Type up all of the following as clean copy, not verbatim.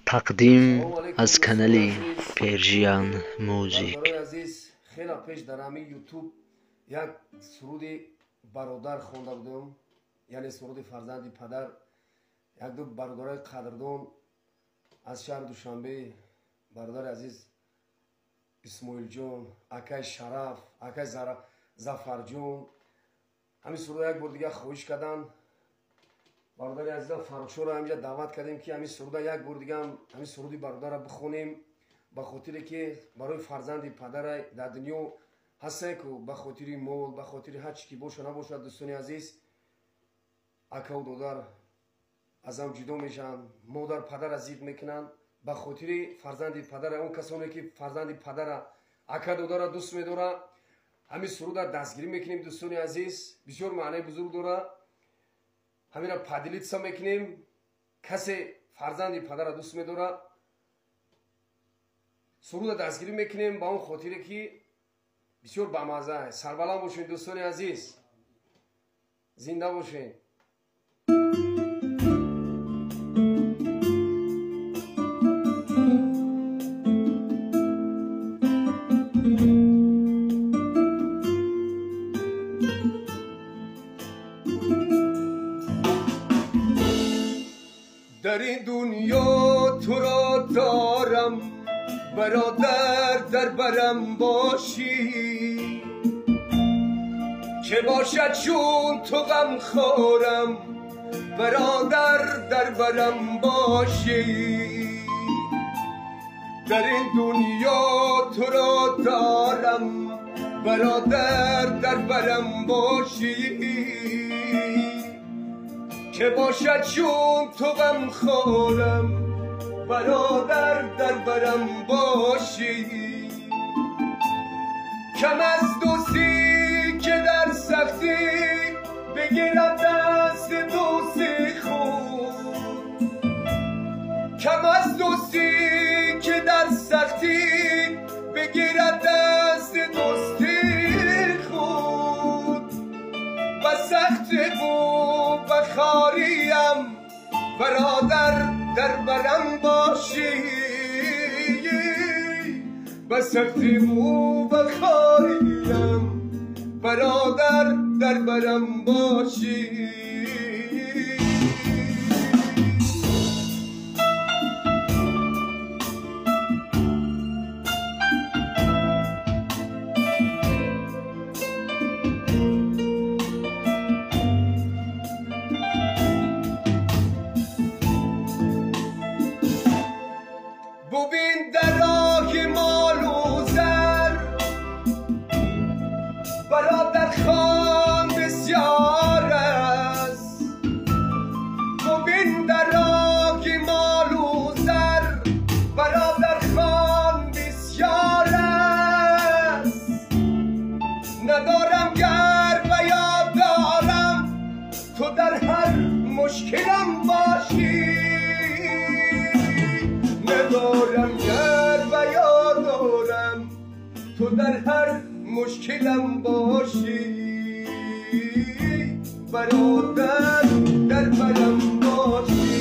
Тақдим аз канали Persian Music. Бародарои азиз, хеле пеш дар ҳамин YouTube як суруди бародар хонда будам, яъне суруди фарзанди падар. Як ду бародарои қадрдон аз шаҳри Душанбе, бародари азиз Исмоилҷон, акай Шараф, акай Зафарҷон, ҳамин суруда як бор дигар хоҳиш карданд. Бародари азизам Фаррухшоро ҳаминҷа даъват кардем, ки ҳамин суруда як бор дигар ҳамин суруди бародарро бихонем, ба хотире ки барои фарзанди падара дар дунё ҳастае ку ба хотири мол, ба хотири ҳар чи ки боша набошад, дӯстони азиз, акаву додар аз ҳам ҷудо мешаванд, модар падара зид мекунанд ба хотири фарзанди падара. Он касоне ки фарзанди падара, ака додара дӯст медорад, ҳамин суруда дастгирӣ мекунем. Дӯстони азиз, бисёр маънаи бузург дорад. Ҳамина поделиться мекунем. Касе фарзанди падара дӯст медорад, суруда дастгирӣ мекунем, ба он хотире ки бисёр бамазза. Сарбаланд бошед, дӯстони азиз, зинда бошед. Дар ин дунё туро дорам, бародар, дар барам бошӣ, чه бошад чун ту ғамхорам, бародар, дар барам бошӣ. Дар ин дунё туро дорам, бародар, дар барам бошӣ, чه бошад чун ту ғамхорам, бародар, дар барам бошӣ. Кам аз дӯстӣ ки дар сахтӣ бигирад даст дӯсти худ, кам аз дӯстӣ ки дар сахтӣ бигирад даст дӯсти худ. Ба сахтӣ бу хорим, бародар, дар барам бошӣ, ба сахтӣ бу хорим, бародар, дар барам бошӣ. Бубин дар роҳи молу зар бародархон бисёр аст, бубин дар роҳи молу зар бародархон бисёр аст. Надорам гар ба ёд дорам, ту дар ҳар мушкилам бошӣ. Надорам гар ба ёд дорам, ту дар ҳар мушкилам бошӣ, бародар, дар барам бошӣ.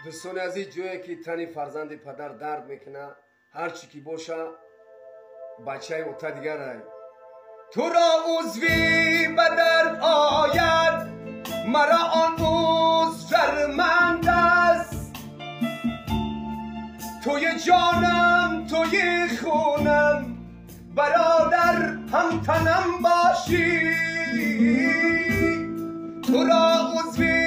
Дӯстони азиз, ҷое ки тани фарзанди падар дард мекунад, ҳар чӣ ки боша, бачаи ота дигарай. Туро узви ба дард ояд, маро он узв шарманд аст. Туи ҷонам, туи хунам, бародар, ҳамтанам бошӣ. Туро узви